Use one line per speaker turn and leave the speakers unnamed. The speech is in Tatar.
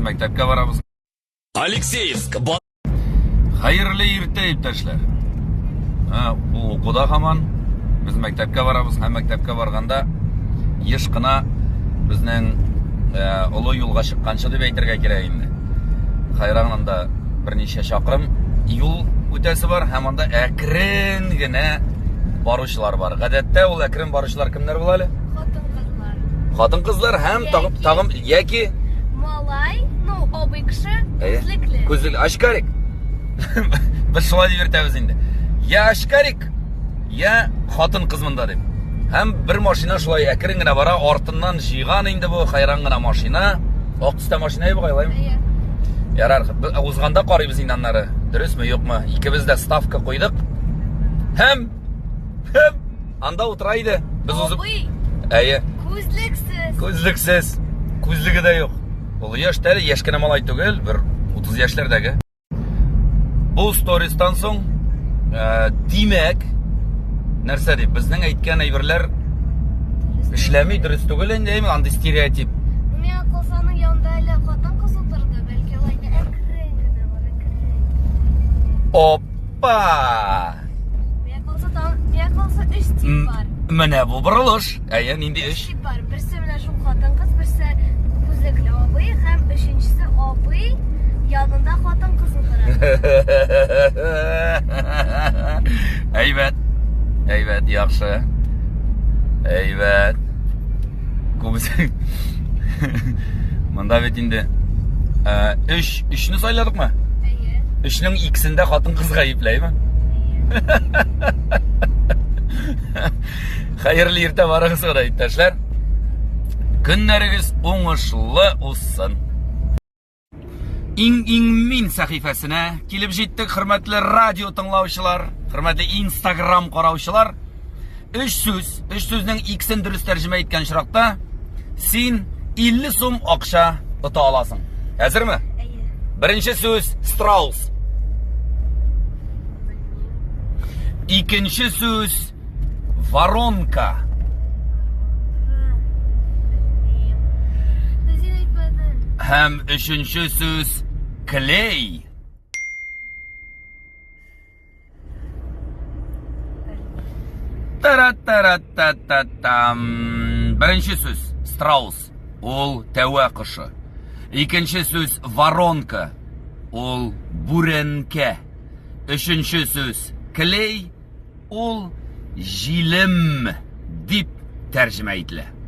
Без мәктәпкә барабыз.
Алексеевск,
Хәерле иртә, иптәшләр. Ә, бу укуда һаман. Без мәктәпкә барабыз һәм мәктәпкә барганда еш кына безнең э, олы юлга чыкканчы дип әйтергә кирәк инде. Хайран анда берничә чакрым юл үтәсе бар һәм анда әкрен генә баручылар бар. Гадәттә ул әкрен баручылар кемнәр була әле?
Хатын-кызлар.
Хатын-кызлар һәм тагын тагын яки
Малай, ну, абый кеше, күзлекле.
Күзлекле. Очкарик. Без шулай дип йөртәбез инде. Я очкарик, я хатын-кыз монда дип. Һәм бер машина шулай әкрен генә бара, артыннан җыйган инде бу хайран гына машина. Ак төстә машина бугай, алаймы?
Әйе.
Ярар, узганда карыйбыз инде аннары. Дөресме, юкмы? Икебез дә ставка куйдык. Һәм һәм Анда утыра иде. Без узып.
Абый.
Әйе.
Күзлексез.
Күзлексез. Күзлеге дә юк. Ул яшь әле, яшь кенә малай түгел, бер 30 яшьләрдәге. Бу стористан соң, э, димәк, нәрсә дип, безнең әйткән әйберләр эшләми, дөрес түгел инде, әйме, андый стереотип.
Миңа калса, аның янында әле хатын-кыз утырды, бәлки алай да әкрен генә бара, әкрен.
Опа!
Миңа калса өч тип бар.
Менә бу борылыш. Әйе, нинди өч?
Тип бар. Берсе менә шул хатын-кыз, берсе күзлекле абый һәм өченчесе абый янында хатын-кыз утыра.
Әйбәт. Әйбәт, яхшы. Әйбәт. Күбесе Монда бит инде э, өч, өчне сайладыкмы?
Әйе.
Өчнең икесендә хатын-кыз гаепләйме? Хәерле иртә барыгызга да, иптәшләр. Көннәрегез уңышлы узсын. Иң-иң мин сәхифәсенә килеп җиттек, хөрмәтле радио тыңлаучылар, хөрмәтле Инстаграм караучылар. Өч сүз, өч сүзнең икесен дөрес тәрҗемә иткән очракта, син 50 сум акча ота аласың. Әзерме?
Әйе.
Беренче сүз страус. Икенче сүз воронка. Һәм өченче сүз клей. Тара-тара-та-та-там. Беренче сүз страус. Ул тәвә кошы. Икенче сүз воронка. Ул бүрәнкә. Өченче сүз клей, ул җилем дип тәрҗемә ителә.